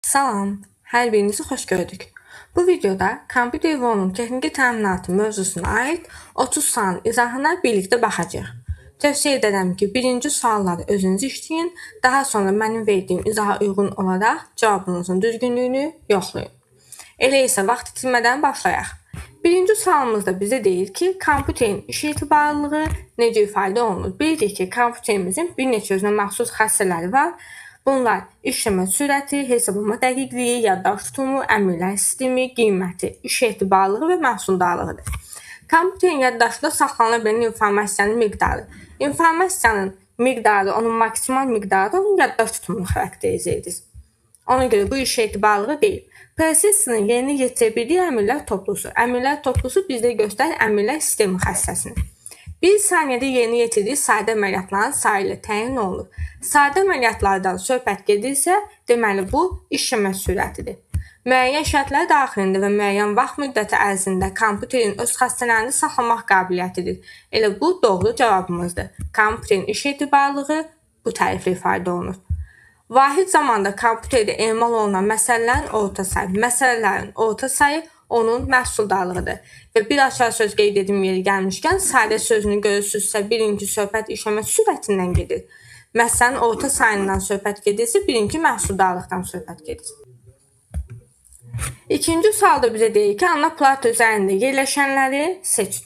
Salam, hər birinizi xoş gördük. Bu videoda kompüter və onun texniki təminatı mövzusuna aid 30 sualın izahına birlikdə baxacağıq. Tövsiyə edirəm ki, birinci sualları özünüz işləyin, daha sonra mənim verdiyim izaha uyğun olaraq cavabınızın düzgünlüyünü yoxlayın. Elə isə vaxt itirmədən başlayaq. Birinci sualımızda bizə deyir ki, kompüterin iş etibarlılığı necə ifadə olunur? Bilirik ki, kompüterimizin bir neçə özünə məxsus xassələri var. Bunlar işləmə sürəti, hesablama dəqiqliyi, yaddaş tutumu, əmrlər sistemi, qiyməti, iş etibarlılığı və məhsuldarlığıdır. Kompüterin yaddaşında saxlanıla bilən informasiyanın miqdarı. İnformasiyanın miqdarı, onun maksimal miqdarı onun yaddaş tutumunu xarakterizə edir. Ona görə bu iş etibarlılığı deyil. Prosesorun yerinə yetirə bildiyi əmrlər toplusu. Əmrlər toplusu bizdə göstərir əmrlər sistemi xassəsini. Bir saniyədə yerinə yetirdiyi sadə əməliyyatların sayı ilə təyin olunur. Sadə əməliyyatlardan söhbət gedirsə, deməli bu işləmə sürətidir. Müəyyən şərtlər daxilində və müəyyən vaxt müddəti ərzində kompüterin öz xassələrini saxlamaq qabiliyyətidir. Elə bu doğru cavabımızdır. Kompüterin iş etibarlılığı bu təriflə ifadə olunur. Vahid zamanda kompüterdə emal olunan məsələlərin orta sayı, məsələlərin orta sayı onun məhsuldarlığıdır. Və bir açar söz qeyd edim yeri gəlmişkən, sadə sözünü görürsünüzsə, bilin ki, söhbət işləmə sürətindən gedir. Məsələnin orta sayından söhbət gedirsə, bilin ki, məhsuldarlıqdan söhbət gedir. İkinci sualda bizə deyir ki, ana plata üzərində yerləşənləri seçin.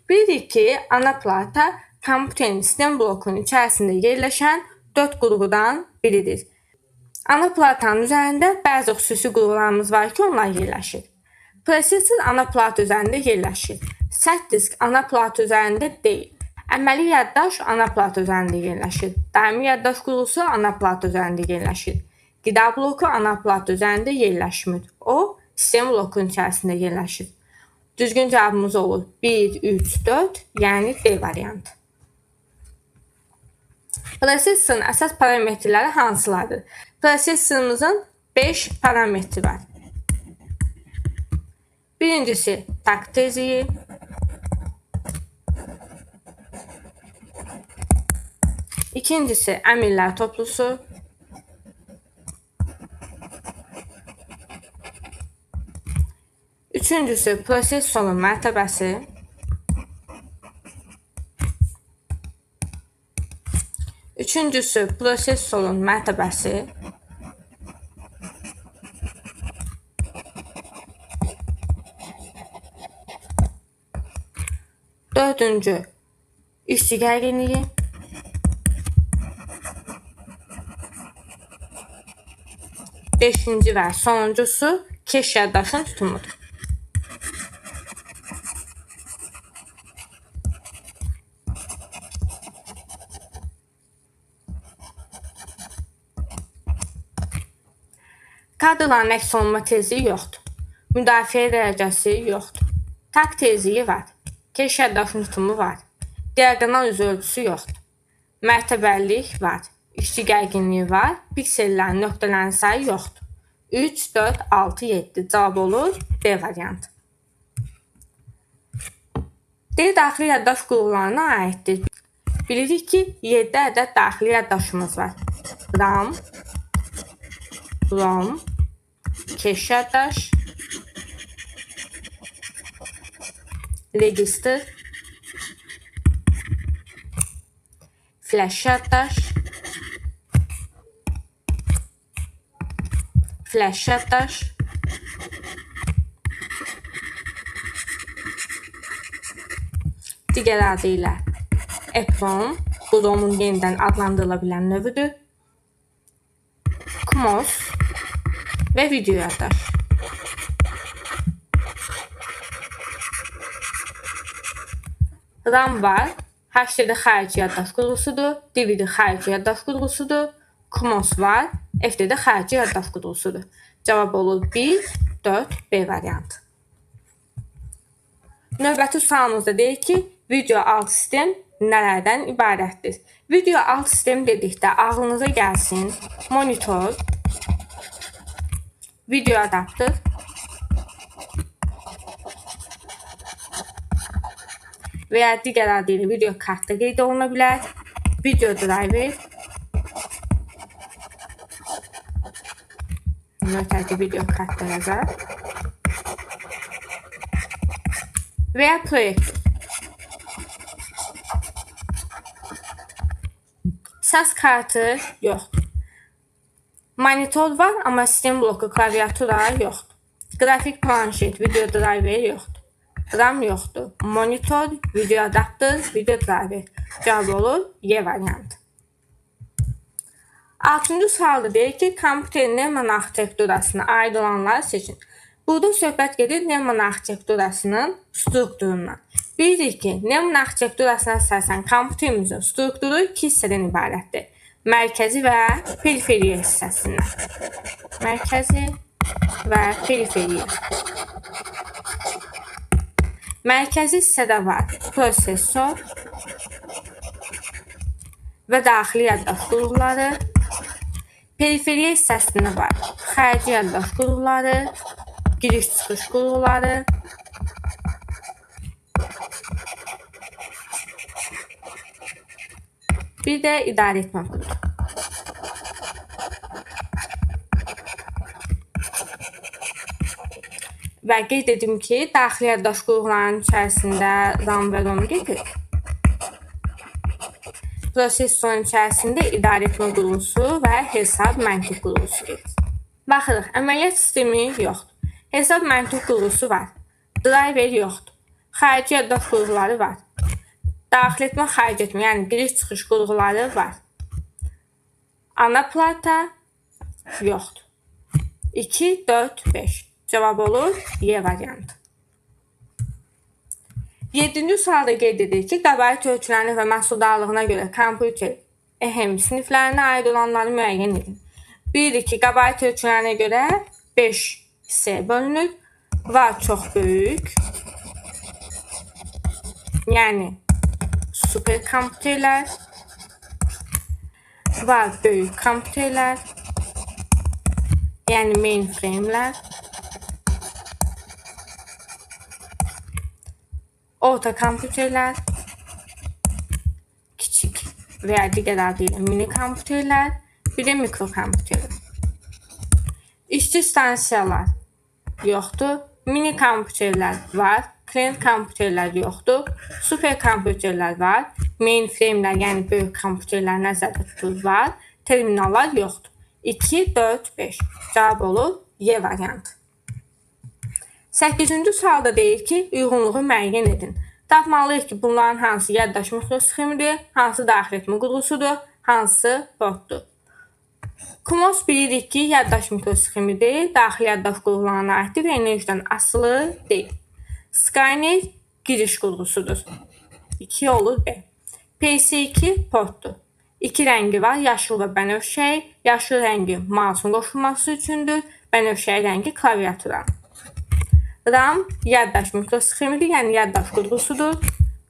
Bilirik ki, ana plata kompüterin sistem blokunun içərisində yerləşən 4 qurğudan biridir. Ana platanın üzərində bəzi xüsusi qurğularımız var ki, onlar yerləşir. Prosesor ana plata üzərində yerləşir. Sərt disk ana plata üzərində deyil. Əməli yaddaş ana plata üzərində yerləşir. Daimi yaddaş qurğusu ana plata üzərində yerləşir. Qida bloku ana plata üzərində yerləşmir. O, sistem blokunun içərisində yerləşir. Düzgün cavabımız olur 1, 3, 4, yəni D variantı. Prosesorun əsas parametrləri hansılardır? Prosesorumuzun 5 parametri var. Birincisi takt tezliği, İkincisi əmrlər toplusu, üçüncüsü prosesorun mərtəbəsi, üçüncüsü prosesorun mərtəbəsi, dördüncü işçi gərginliyi, beşinci və sonuncusu keş yaddaşın tutumudur. Kadrların əks olunma tezliyi yoxdur. Müdafiə dərəcəsi yoxdur. Takt tezliyi var. Keş yaddaşın tutumu var. Diaqonal üz ölçüsü yoxdur. Mərtəbəlilik var. İşçi gərginliyi var. Piksellərin, nöqtələrin sayı yoxdur. 3, 4, 6, 7 cavab olur B variantı. D daxili yaddaş qurğularına aiddir. Bilirik ki, 7 ədəd daxili yaddaşımız var. RAM, ROM, keş yaddaş, registr, flash yaddaş, flash yaddaş, digər adı ilə EPROM, bu ROM-un yenidən adlandırıla bilən növüdür, CMOS və video yaddaş. RAM var, HDD xarici yaddaş qurğusudur, DVD xarici yaddaş qurğusudur, CMOS var, FDD xarici yaddaş qurğusudur. Cavab olur 1, 4, B variantı. Növbəti sualımızda deyir ki, video alt sistem nələrdən ibarətdir? Video alt sistem dedikdə ağlınıza gəlsin monitor, video adaptör, və ya digər adı ilə video kartda qeyd oluna bilər, video driver, Mötərizə video kartda yazar. Və ya proyektor. Səs kartı yoxdur. Monitor var, amma sistem bloku, klaviatura yoxdur. Qrafik planşet, video driver yoxdur. RAM yoxdur. Monitor, video adapter, video driver. Cavab olur Y variantı. 6-cı sualda deyir ki, kompüterin Neumann arxitekturasına aid olanları seçin. Burada söhbət gedir Neumann arxitekturasının strukturundan. Bilirik ki, Neumann arxitekturasına əsasən kompüterimizin strukturu iki hissədən ibarətdir. Mərkəzi və periferiya hissəsindən. Mərkəzi və periferiya. Mərkəzi hissədə var prosesor və daxili yaddaş qurğuları. Periferiya hissəsində var xarici yaddaş qurğuları, giriş-çıxış qurğuları. Bir də idarə etmə pultu. Və qeyd edim ki, daxili yaddaş qurğularının içərisində RAM və ROM gedir. Prosesorun içərisində idarə etmə qurğusu və hesab məntiq qurğusu gedir. Baxırıq, əməliyyat sistemi yoxdur. Hesab məntiq qurğusu var. Driver yoxdur. Xarici yaddaş qurğuları var. Daxil etmə, xaric etmə, yəni giriş-çıxış qurğuları var. Ana plata yoxdur. 2, 4, 5. Cavab olur Y variantı. 7-ci sualda qeyd edir ki, qəbarit ölçülərinə və məhsuldarlığına görə kompüter EHM siniflərinə aid olanları müəyyən edin. Bilirik ki, qəbarit ölçülərinə görə 5 hissəyə bölünür. Var çox böyük, yəni super kompüterlər, var böyük kompüterlər, yəni mainframe'lər, orta kompüterlər, kiçik və ya digər adı ilə mini kompüterlər, bir də mikro kompüterlər. İşçi stansiyalar yoxdur, mini kompüterlər var, klient kompüterlər yoxdur, super kompüterlər var, mainframe'lər, yəni böyük kompüterlər nəzərdə tutulur var, terminallar yoxdur. 2, 4, 5. Cavab olur Y variantı. 8-ci sualda deyir ki, uyğunluğu müəyyən edin. Tapmalıyıq ki, bunların hansı yaddaş mikrosxemidir, hansı daxil etmə qurğusudur, hansı portdur. CMOS bilirik ki, yaddaş mikrosxemidir, daxili yaddaş qurğularına aiddir və enerjidən asılı deyil. Skynet giriş qurğusudur. 2 olur B. PC2 portdur. İki rəngi var, yaşıl və bənövşəyi. Yaşıl rəngi mouse'un qoşulması üçündür, bənövşəyi rəngi klaviaturanın. RAM yaddaş mikrosxemidir, yəni yaddaş qurğusudur.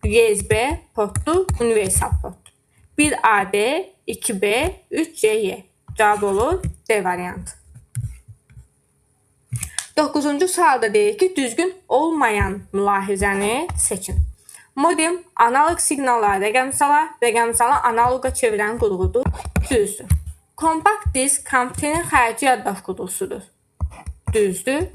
USB portdur, universal portdur. 1AD, 2B, 3CY. Cavab olur D variantı. 9-cu sualda deyir ki, düzgün olmayan mülahizəni seçin. Modem analog siqnalları rəqəmsala, rəqəmsala analoqa çevirən qurğudur. Düzdür. Kompakt disk kompüterin xarici yaddaş qurğusudur. Düzdür.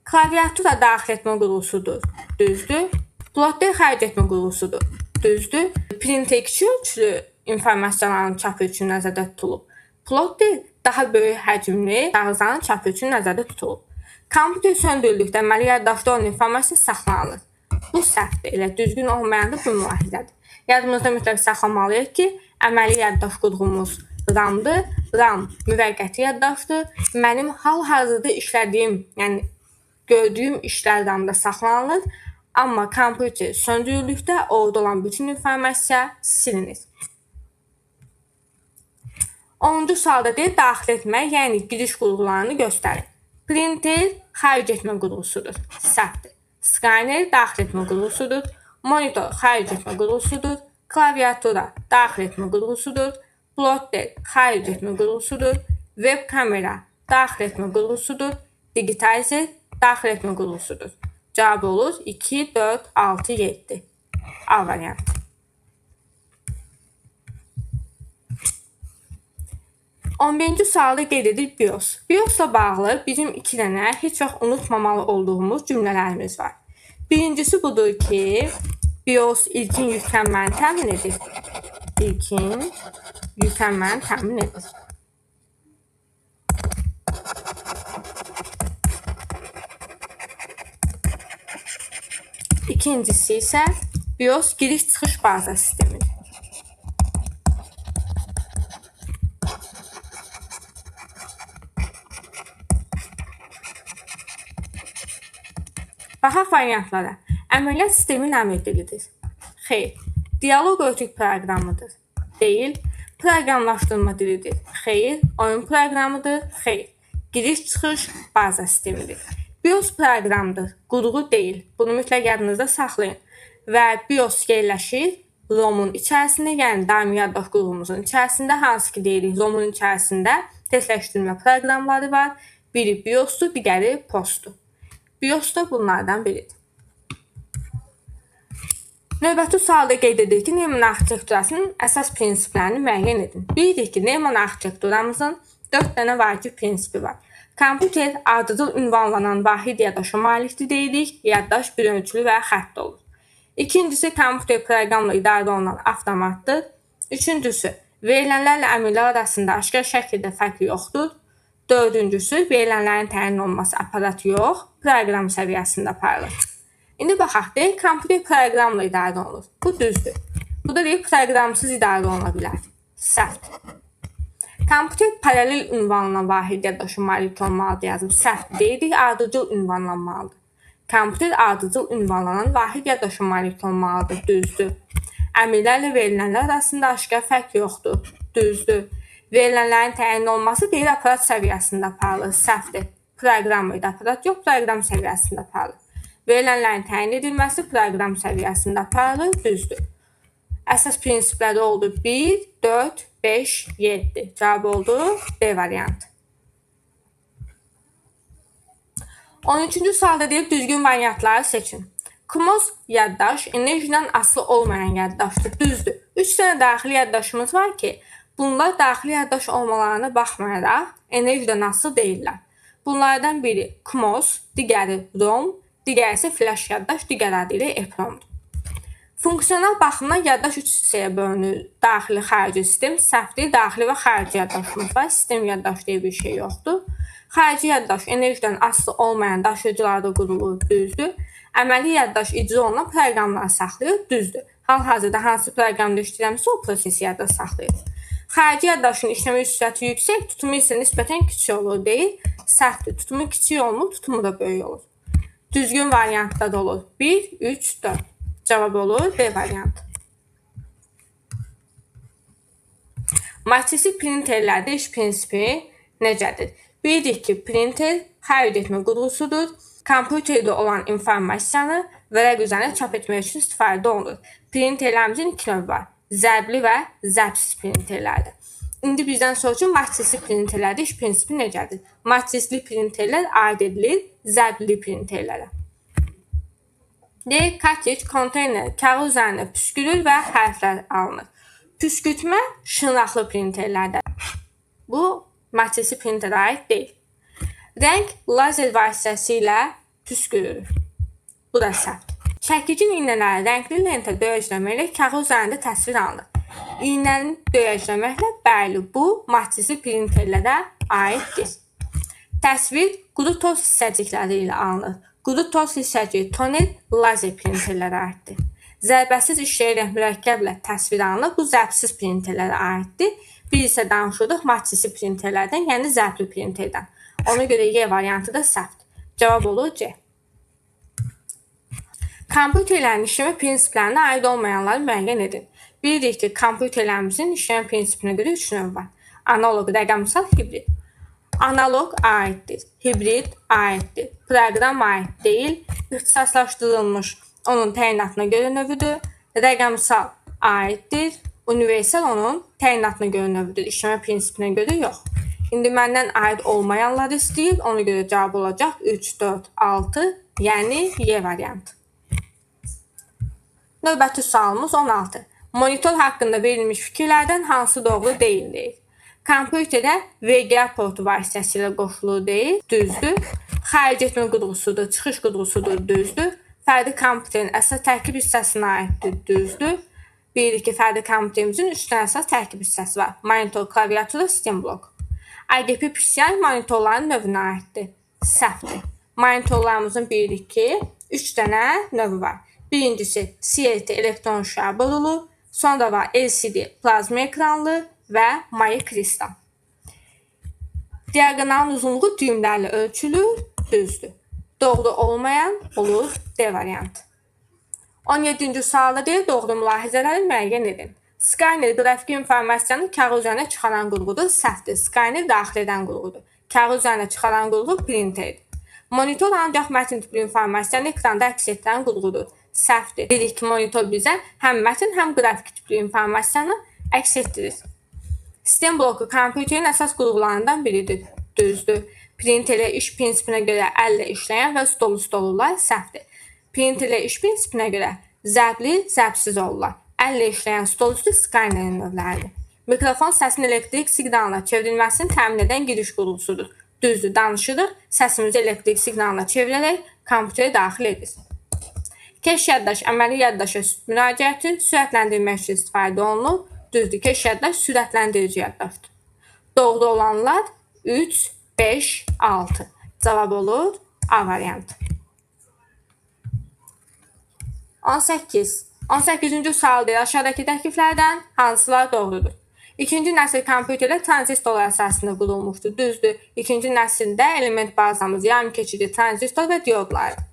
Klaviatura daxil etmə qurğusudur. Düzdür. Plotter xaric etmə qurğusudur. Düzdür. Printer kiçik ölçülü informasiyaların çapı üçün nəzərdə tutulub. Plotter daha böyük həcmli kağızların çapı üçün nəzərdə tutulub. Kompüter söndürüldükdə əməli yaddaşda olan informasiya saxlanılır. Bu səhvdir, elə düzgün olmayan da bu mülahizədir. Yadımızda mütləq saxlamalıyıq ki, əməli yaddaş qurğumuz RAM-dır. RAM müvəqqəti yaddaşdır. Mənim hal-hazırda işlədiyim, yəni gördüyüm işlər RAM-da saxlanılır. Amma kompüter söndürüldükdə orada olan bütün informasiya silinir. 10-cu sualda deyir, daxil etmə, yəni giriş qurğularını göstərin. Printer xaric etmə qurğusudur. Səhvdir. Skaner daxil etmə qurğusudur. Monitor xaric etmə qurğusudur. Klaviatura daxil etmə qurğusudur. Plotter xaric etmə qurğusudur. Web kamera daxil etmə qurğusudur. Digitalizer daxil etmə qurğusudur. Cavab olur 2, 4, 6, 7. A variantı. 11-ci sualda qeyd edir BIOS. BIOS-la bağlı bizim 2 dənə heç vaxt unutmamalı olduğumuz cümlələrimiz var. Birincisi budur ki, BIOS ilkin yüklənməni təmin edir. İlkin yüklənməni təmin edir. İkincisi isə BIOS giriş-çıxış baza sistemidir. Baxaq variantlara. Əməliyyat sisteminin əmr dilidir. Xeyr. Dialoq örtük proqramıdır. Deyil. Proqramlaşdırma dilidir. Xeyr. Oyun proqramıdır. Xeyr. Giriş-çıxış baza sistemidir. BIOS proqramdır, qurğu deyil. Bunu mütləq yadınızda saxlayın. Və BIOS yerləşir ROM-un içərisində, yəni daimi yaddaş qurğumuzun içərisində, hansı ki deyirik ROM-un içərisində testləşdirmə proqramları var. Biri BIOS-dur, digəri POS-dur. BIOS da bunlardan biridir. Növbəti sualda qeyd edir ki, Neumann arxitekturasının əsas prinsiplərini müəyyən edin. Bilirik ki, Neumann arxitekturamızın 4 dənə vacib prinsipi var. Kompüter ardıcıl ünvanlanan vahid yaddaşa malikdir deyirik, yaddaş bir ölçülü və xəttli olur. İkincisi, kompüter proqramla idarə olunan avtomatdır. Üçüncüsü, verilənlərlə əmrlər arasında aşkar şəkildə fərq yoxdur. Dördüncüsü, verilənlərin təyin olunması aparat yox, proqram səviyyəsində aparılır. İndi baxaq, deyək, kompüter proqramla idarə olunur. Bu düzdür. Bu da deyir, proqramsız idarə oluna bilər. Səhvdir. Kompüter paralel ünvanlanan vahid yaddaşa malik olmalıdır yazıb. Səhv deyirik, ardıcıl ünvanlanmalıdır. Kompüter ardıcıl ünvanlanan vahid yaddaşa malik olmalıdır. Düzdür. Əmrlərlə verilənlər arasında aşkar fərq yoxdur. Düzdür. Verilənlərin təyin olunması deyir, aparat səviyyəsində aparılır. Səhvdir. Proqram idi, aparat yox, proqram səviyyəsində aparılır. Verilənlərin təyin edilməsi proqram səviyyəsində aparılır. Düzdür. Əsas prinsipləri oldu 1, 4, 5, 7. Cavab oldu D variantı. 13-cü sualda deyib düzgün variantları seçin. CMOS yaddaş enerjidən asılı olmayan yaddaşdır. Düzdür. 3 dənə daxili yaddaşımız var ki, bunlar daxili yaddaş olmalarına baxmayaraq enerjidən asılı deyillər. Bunlardan biri CMOS, digəri ROM, digəri isə flash yaddaş, digər adı ilə EPROM-dur. Funksional baxımdan yaddaş 3 hissəyə bölünür. Daxili, xarici sistem, səhvdir. Daxili və xarici yaddaşımız var. Sistem yaddaş deyə bir şey yoxdur. Xarici yaddaş enerjidən asılı olmayan daşıyıcılarda qurulur, düzdür. Əməli yaddaş icra olunan proqramları saxlayır, düzdür. Hal-hazırda hansı proqramda işləyirəmsə o prosesi yadda saxlayır. Xarici yaddaşın işləmə sürəti yüksək, tutumu isə nisbətən kiçik olur deyil. Səhvdir. Tutumu kiçik olmur, tutumu da böyük olur. Düzgün variantda da olur. 1, 3, 4. Cavab olur D variantı. Matrisli printerlərdə iş prinsipi necədir? Bilirik ki, printer xərc etmə qurğusudur. Kompüterdə olan informasiyanı vərəq üzərində çap etmək üçün istifadə olunur. Printerlərimizin iki növü var. Zərbli və zərbsiz printerlərdir. İndi bizdən soruşur, matrisli printerlərdə iş prinsipi necədir? Matrisli printerlər aid edilir zərbli printerlərə. Deyək, kartridj konteyner kağız üzərində püskürür və hərflər alınır. Püskürtmə şırnaqlı printerlərdə. Bu, matrisli printerə aid deyil. Rəng lazer vasitəsilə püskürür. Bu da səhvdir. Çəkicin iynələri rəngli lentə döyəcləməklə kağız üzərində təsvir alınır. İynəni döyəcləməklə, bəli, bu matrisli printerlərə aiddir. Təsvir quru toz hissəcikləri ilə alınır. Quru toz hissəciyi toner lazer printerlərə aiddir. Zərbəsiz işləyərək mürəkkəblə təsvir alınır. Bu zərbsiz printerlərə aiddir. Biz isə danışırdıq matrisli printerlərdən, yəni zərbli printerdən. Ona görə Y variantı da səhvdir. Cavab olur C. Kompüterlərin işləmə prinsiplərinə aid olmayanları müəyyən edin. Bilirik ki, kompüterlərimizin işləmə prinsipinə görə 3 növ var. Analoq, rəqəmsal, hibrid. Analoq aiddir, hibrid aiddir, proqram aid deyil, ixtisaslaşdırılmış onun təyinatına görə növüdür, rəqəmsal aiddir, universal onun təyinatına görə növüdür, işləmə prinsipinə görə yox. İndi məndən aid olmayanları istəyir, ona görə cavab olacaq 3, 4, 6, yəni Y variantı. Növbəti sualımız 16. Monitor haqqında verilmiş fikirlərdən hansı doğru deyil deyir. Kompüterə VGA portu vasitəsilə qoşulur deyil, düzdür. Xarici etmə qurğusudur, çıxış qurğusudur, düzdür. Fərdi kompüterin əsas tərkib hissəsinə aiddir, düzdür. Bilirik ki, fərdi kompüterimizin 3 dənə əsas tərkib hissəsi var. Monitor, klaviatura, sistem bloku. RGB PCI monitorların növünə aiddir. Səhvdir. Monitorlarımızın bilirik ki, 3 dənə növü var. Birincisi CRT elektron şüa borulu, sonra var LCD plazma ekranlı və maye kristal. Diaqonalın uzunluğu düyümlərlə ölçülür, düzdür. Doğru olmayan olur D variantı. 17-ci sualda deyir, doğru mülahizələri müəyyən edin. Skaner qrafiki informasiyanı kağız üzərinə çıxaran qurğudur, səhvdir. Skaner daxil edən qurğudur. Kağız üzərinə çıxaran qurğu printerdir. Monitor ancaq mətn tipli informasiyanı ekranda əks etdirən qurğudur. Səhvdir. Dedik ki, monitor bizə həm mətn, həm qrafiki tipli informasiyanı əks etdirir. Sistem bloku kompüterin əsas qurğularından biridir. Düzdür. Printerlə iş prinsipinə görə əllə işləyən və stolüstü olurlar. Səhvdir. Printerlə iş prinsipinə görə zərbli, zərbsiz olurlar. Əllə işləyən stolüstü skanerin növləridir. Mikrofon səsin elektrik siqnalına çevrilməsini təmin edən giriş qurğusudur. Düzdür, danışırıq, səsimizi elektrik siqnalına çevirərək kompüterə daxil edirik. Keş yaddaş əməli yaddaşa müraciəti sürətləndirmək üçün istifadə olunur. Düzdür, keş yaddaş sürətləndirici yaddaşdır. Doğru olanlar 3, 5, 6. Cavab olur A variantı. 18. 18-ci sual deyir, aşağıdakı təkliflərdən hansılar doğrudur? İkinci nəsil kompüterlər tranzistorlar əsasında qurulmuşdur. Düzdür. İkinci nəsildə element bazamız yarım keçici tranzistor və diodlardır.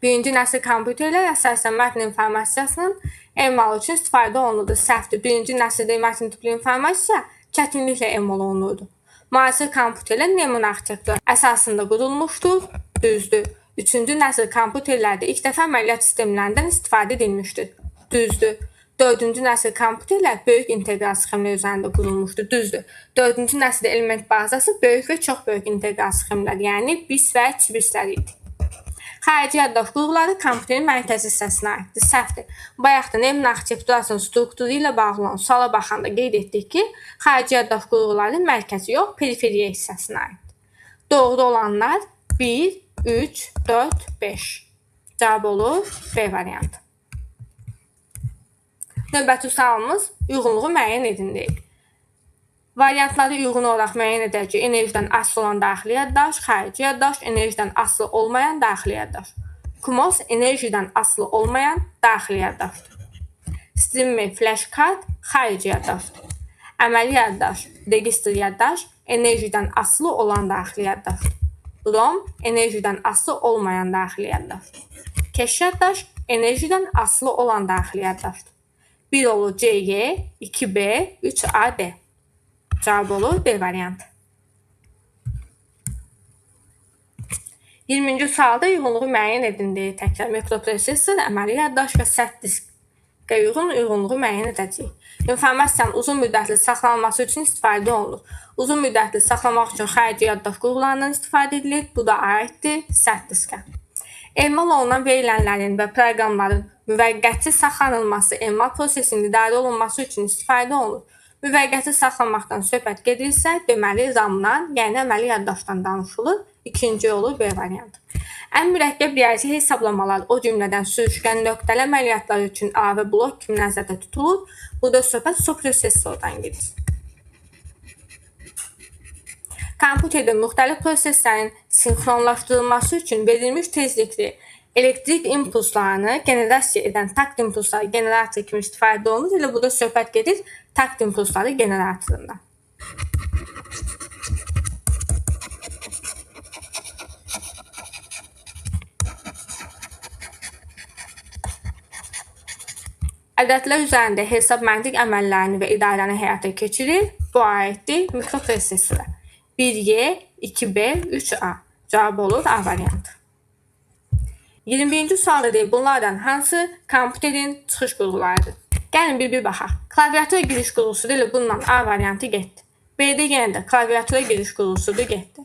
Birinci nəsil kompüterlər əsasən mətn informasiyasının emalı üçün istifadə olunurdu. Səhvdir. Birinci nəsildə mətn tipli informasiya çətinliklə emal olunurdu. Müasir kompüterlər Neumann arxitekturası əsasında qurulmuşdur. Düzdür. Üçüncü nəsil kompüterlərdə ilk dəfə əməliyyat sistemlərindən istifadə edilmişdir. Düzdür. Dördüncü nəsil kompüterlər böyük integral sxemlər üzərində qurulmuşdur. Düzdür. Dördüncü nəsildə element bazası böyük və çox böyük integral sxemlər, yəni BIS və CBIS-lər idi. Xarici yaddaş qurğuları kompüterin mərkəzi hissəsinə aiddir. Səhvdir. Bayaq da Neumann arxitekturasının strukturu ilə bağlı olan suala baxanda qeyd etdik ki, xarici yaddaş qurğuları mərkəzi yox, periferiya hissəsinə aiddir. Doğru olanlar 1, 3, 4, 5. Cavab olur B variantı. Növbəti sualımız uyğunluğu müəyyən edin deyir. Variantları uyğun olaraq müəyyən edəcək enerjidən asılı olan daxili yaddaş, xarici yaddaş, enerjidən asılı olmayan daxili yaddaş. CMOS enerjidən asılı olmayan daxili yaddaşdır. Streamer flash kart xarici yaddaşdır. Əməli yaddaş, registr yaddaş enerjidən asılı olan daxili yaddaşdır. ROM enerjidən asılı olmayan daxili yaddaşdır. Keş yaddaş enerjidən asılı olan daxili yaddaşdır. 1 olur CY, 2B, 3AD. Cavab olur D variantı. 20-ci sualda uyğunluğu müəyyən edin deyir. Təkrar mikroprosesor, əməli yaddaş və sərt diskə uyğun uyğunluğu müəyyən edəcəyik. İnformasiyanın uzun müddətli saxlanılması üçün istifadə olunur. Uzun müddətli saxlamaq üçün xarici yaddaş qurğularından istifadə edilir. Bu da aiddir sərt diskə. Emal olunan verilənlərin və proqramların müvəqqəti saxlanılması, emal prosesinin idarə olunması üçün istifadə olunur. Müvəqqəti saxlamaqdan söhbət gedirsə, deməli RAM-dan, yəni əməli yaddaşdan danışılır. İkinci olur B variantı. Ən mürəkkəb riyazi hesablamalar, o cümlədən sürüşkən nöqtəli əməliyyatlar üçün əlavə blok kimi nəzərdə tutulur. Burada söhbət soprosessordan gedir. Kompüterdə müxtəlif proseslərin sinxronlaşdırılması üçün verilmiş tezlikli elektrik impulslarını generasiya edən takt impulsları generator kimi istifadə olunur. Elə burada söhbət gedir takt impulsları generatorundan. Ədədlər üzərində hesab məntiq əməllərini və idarəni həyata keçirir. Bu aiddir mikroprosesora. 1Y, 2B, 3A. Cavab olur A variantı. 21-ci sualda deyir, bunlardan hansı kompüterin çıxış qurğularıdır? Gəlin bir-bir baxaq. Klaviatura giriş qurğusudur, elə bununla A variantı getdi. B-də yenə də klaviatura giriş qurğusudur, getdi.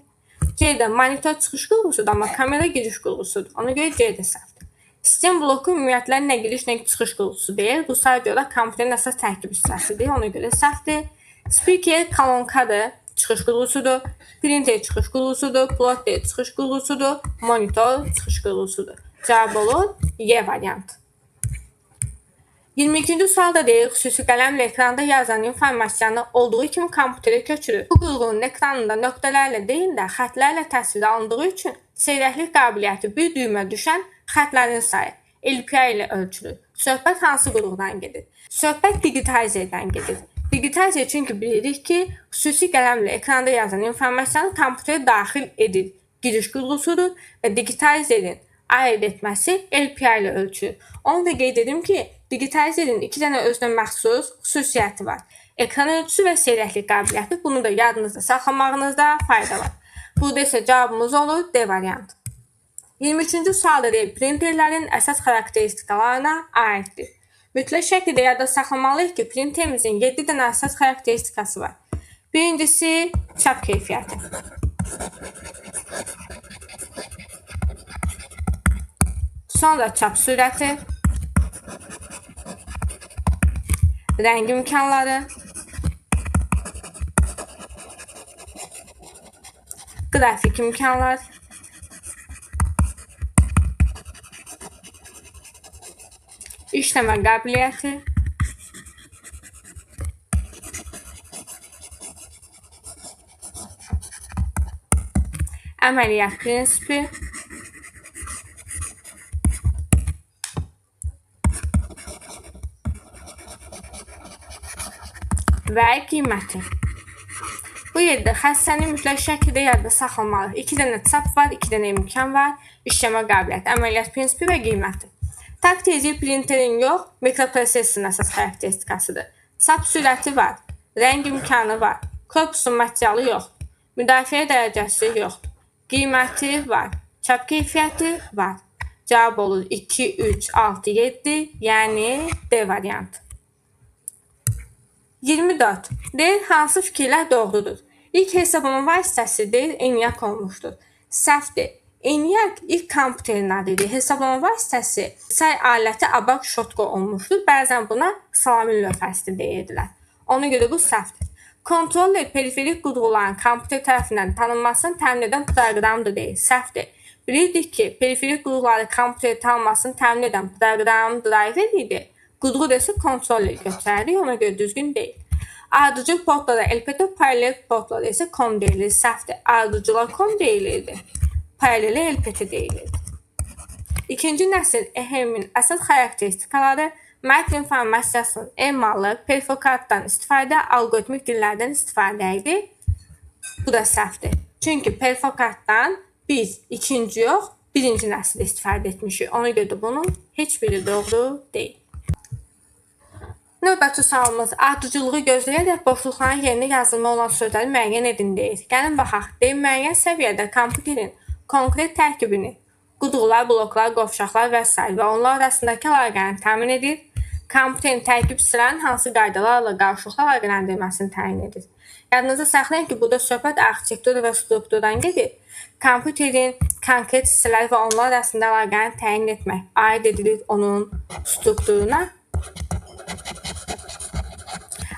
C-də monitor çıxış qurğusudur, amma kamera giriş qurğusudur. Ona görə C də səhvdir. Sistem bloku ümumiyyətlə nə giriş, nə çıxış qurğusu deyil. Bu sadəcə olaraq kompüterin əsas tərkib hissəsidir. Ona görə səhvdir. Speaker kolonkadır, çıxış qurğusudur. Printer çıxış qurğusudur, plotter çıxış qurğusudur, monitor çıxış qurğusudur. Cavab olur Y variantı. 22-ci sualda deyir, xüsusi qələmlə ekranda yazılan informasiyanı olduğu kimi kompüterə köçürür. Bu qurğunun ekranında nöqtələrlə deyil də xətlərlə təsvir alındığı üçün seyrəklik qabiliyyəti bir düymə düşən xətlərin sayı LPI ilə ölçülür. Söhbət hansı qurğudan gedir? Söhbət digitayzerdən gedir. Digitayzer çünki bilirik ki, xüsusi qələmlə ekranda yazılan informasiyanı kompüterə daxil edir. Giriş qurğusudur və digitayzerin ayırd etməsi LPI ilə ölçülür. Onu da qeyd edim ki, digitayzerin iki dənə özünə məxsus xüsusiyyəti var. Ekran ölçüsü və seyrəklik qabiliyyəti. Bunu da yadınızda saxlamağınızda fayda var. Burada isə cavabımız olur D variantı. 23-cü sualda deyir, printerlərin əsas xarakteristikalarına aiddir. Mütləq şəkildə yadda saxlamalıyıq ki, printerimizin 7 dənə əsas xarakteristikası var. Birincisi, çap keyfiyyəti. Sonra çap sürəti, rəng imkanları, qrafik imkanlar, işləmə qabiliyyəti, əməliyyat prinsipi, və qiyməti. Bu yerdə xəstəni mütləq şəkildə yadda saxlamalıyıq. 2 dənə çap var, 2 dənə imkan var, işləmə qabiliyyəti, əməliyyat prinsipi və qiyməti. Takt tezliyi printerin yox, mikroprosesorun əsas xarakteristikasıdır. Çap sürəti var, rəng imkanı var, korpusun materialı yoxdur, müdafiə dərəcəsi yoxdur, qiyməti var, çap keyfiyyəti var. Cavab olur 2, 3, 6, 7, yəni D variantı. 24. Deyir, hansı fikirlər doğrudur? İlk hesablama vasitəsi deyir, ENIAC olmuşdur. Səhvdir. ENIAC ilk kompüterin adı idi. Hesablama vasitəsi say aləti abak şotko olmuşdur. Bəzən buna salamin lövhəsi də deyirdilər. Ona görə bu səhvdir. Kontroller periferik qurğuların kompüter tərəfindən tanınmasını təmin edən proqramdır deyir. Səhvdir. Bilirdik ki, periferik qurğuları kompüter tanınmasını təmin edən proqram driver idi. Qurğu desə kontroller götürərdik, ona görə düzgün deyil. Ardıcıl portlara LPT, paralel portlara isə COM deyilir. Səhvdir. Ardıcıla COM deyilirdi. Paralelə LPT deyilirdi. İkinci nəsil EHM-in əsas xarakteristikaları mətn informasiyasının emalı, perfokartdan istifadə, alqoritmik dillərdən istifadə idi. Bu da səhvdir. Çünki perfokartdan biz ikinci yox, birinci nəsildə istifadə etmişik. Ona görə də bunun heç biri doğru deyil. Növbəti sualımız ardıcıllığı gözləyərək boşluqların yerinə yazılma olan sözləri müəyyən edin deyir. Gəlin baxaq. Deyir, müəyyən səviyyədə kompüterin konkret tərkibini, qurğular, bloklar, qovşaqlar və s. və onlar arasındakı əlaqəni təmin edir. Kompüterin tərkib hissələrinin hansı qaydalarla qarşılıqlı əlaqələndirməsini təyin edir. Yadınızda saxlayın ki, burada söhbət arxitektura və strukturdan gedir. Kompüterin konkret hissələri və onlar arasında əlaqəni təyin etmək aid edilir onun strukturuna.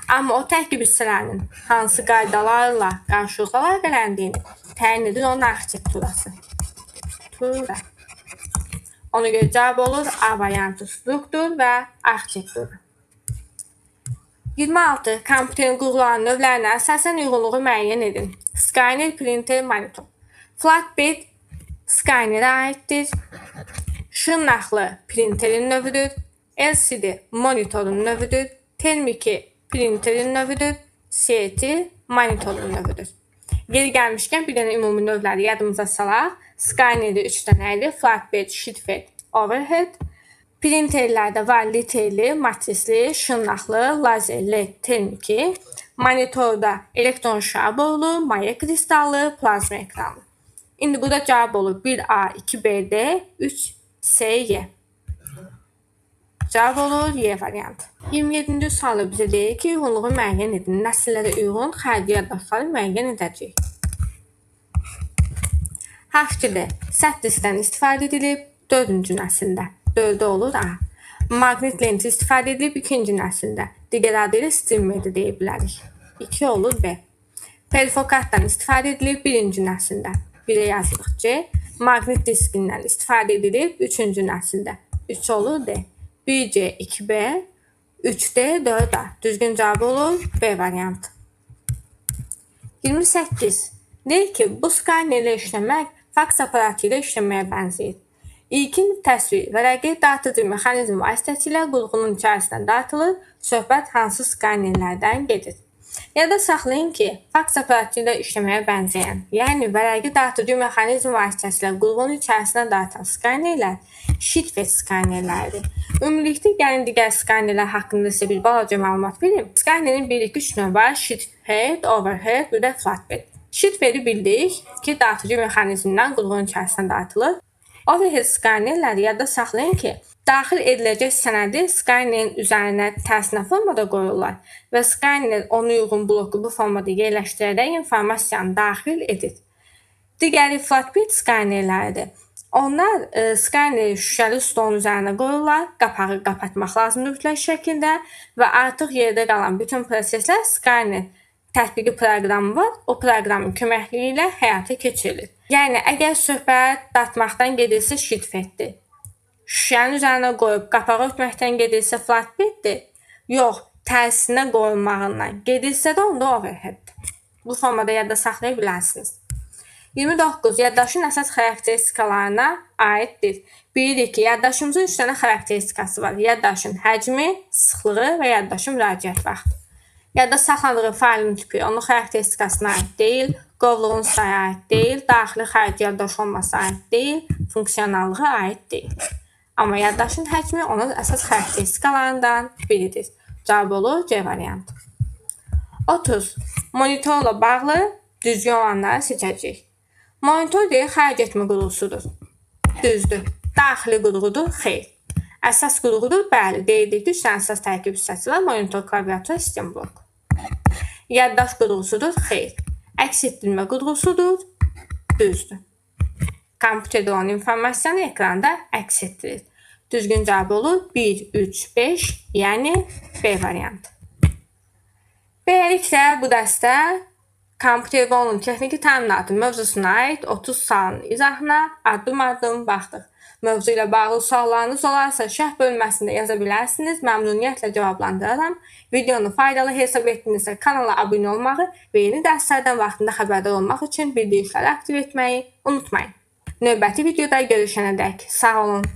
Amma o tərkib hissələrinin hansı qaydalarla qarşılıqlı əlaqələndiyini təyin edir onun arxitekturası. Tura. Ona görə cavab olur A variantı struktur və arxitektura. 26. Kompüterin qurğularının növlərinə əsasən uyğunluğu müəyyən edin. Scanner, printer, monitor. Flatbed skanerə aiddir. Şırnaqlı printerin növüdür. LCD monitorun növüdür. Termiki printerin növüdür. CT monitorun növüdür. Yeri gəlmişkən bir dənə ümumi növləri yadımıza salaq. Scannerdə 3 dənə idi. Flatbed, sheetfed, overhead. Printerlərdə var literli, matrisli, şırnaqlı, lazerli, termiki. Monitorda elektron şabollu, maye kristallı, plazma ekranlı. İndi burada cavab olur 1A, 2BD, 3SY. Cavab olur Y variantı. 27-ci sualda bizə deyir ki, uyğunluğu müəyyən edin. Nəsillərə uyğun xarici yaddaşları müəyyən edəcəyik. HD səth diskdən istifadə edilib 4-cü nəsildə. 4-də olur A. Maqnit lenti istifadə edilib 2-ci nəsildə. Digər adı ilə streamer də deyə bilərik. 2 olur B. Perfokartdan istifadə edilib birinci nəsildə. 1-ə yazırıq C. Maqnit diskindən istifadə edilib üçüncü nəsildə. 3 olur D. 1C, 2B, 3D, 4A. Düzgün cavab olur B variantı. 28. Deyir ki, bu skanerlə işləmək faks aparatı ilə işləməyə bənzəyir. İlkin təsvir vərəqi dağıtıcı mexanizm vasitəsilə qurğunun içərisinə dağıtılır, söhbət hansı skanerlərdən gedir? Yadda saxlayın ki, faks aparatı ilə işləməyə bənzəyən, yəni vərəqi dağıtıcı mexanizm vasitəsilə qurğunun içərisinə dağıtan skanerlər sheetfed skanerləridir. Ümumilikdə gəlin digər skanerlər haqqında sizə bir balaca məlumat verim. Skanerin 1, 2, 3 növü var. Sheetfed, overhead, bir də flatbed. Sheetfed'i bildik ki, dağıtıcı mexanizmdən qurğunun içərisinə dağıtılır. Overhead skanerləri yadda saxlayın ki, daxil ediləcək sənədi skanerin üzərinə tərsinə formada qoyurlar və skaner ona uyğun bloku bu formada yerləşdirərək informasiyanı daxil edir. Digəri flatbed skanerləridir. Onlar skaneri şüşəli stolun üzərinə qoyurlar, qapağı qapatmaq lazımdır mütləq şəkildə və artıq yerdə qalan bütün proseslər skaner tətbiqi proqramı var. O proqramın köməkliyi ilə həyata keçirilir. Yəni əgər söhbət dartmaqdan gedirsə sheetfeddir. Şüşənin üzərinə qoyub qapağı örtməkdən gedirsə flatbeddir. Yox, tərsinə qoyulmağından gedirsə də onda overheaddir. Bu formada yadda saxlaya bilərsiniz. 29. Yaddaşın əsas xarakteristikalarına aiddir. Bilirik ki, yaddaşımızın 3 dənə xarakteristikası var. Yaddaşın həcmi, sıxlığı və yaddaşın müraciət vaxtı. Yadda saxlandığı faylın tipi onun xarakteristikasına aid deyil, qovluğun sayı aid deyil, daxili xarici yaddaş olması aid deyil, funksionallığı aid deyil. Amma yaddaşın həcmi onun əsas xarakteristikalarından biridir. Cavab olur C variantı. 30. Monitorla bağlı düzgün olanları seçəcəyik. Monitor deyir, xərc etmə qurğusudur. Düzdür. Daxili qurğudur? Xeyr. Əsas qurğudur? Bəli. Deyildik ki, 3 dənə əsas tərkib hissəsi var. Monitor, klaviatura, sistem bloku. Yaddaş qurğusudur? Xeyr. Əks etdirmə qurğusudur? Düzdür. Kompüterdə olan informasiyanı ekranda əks etdirir. Düzgün cavab olur 1, 3, 5, yəni B variantı. Beləliklə bu dərsdə kompüter və onun texniki təminatı mövzusuna aid 30 sualın izahına addım-addım baxdıq. Mövzu ilə bağlı suallarınız olarsa şərh bölməsində yaza bilərsiniz. Məmnuniyyətlə cavablandıraram. Videonu faydalı hesab etdinizsə kanala abunə olmağı və yeni dərslərdən vaxtında xəbərdar olmaq üçün bildirişləri aktiv etməyi unutmayın. Növbəti videoda görüşənədək sağ olun.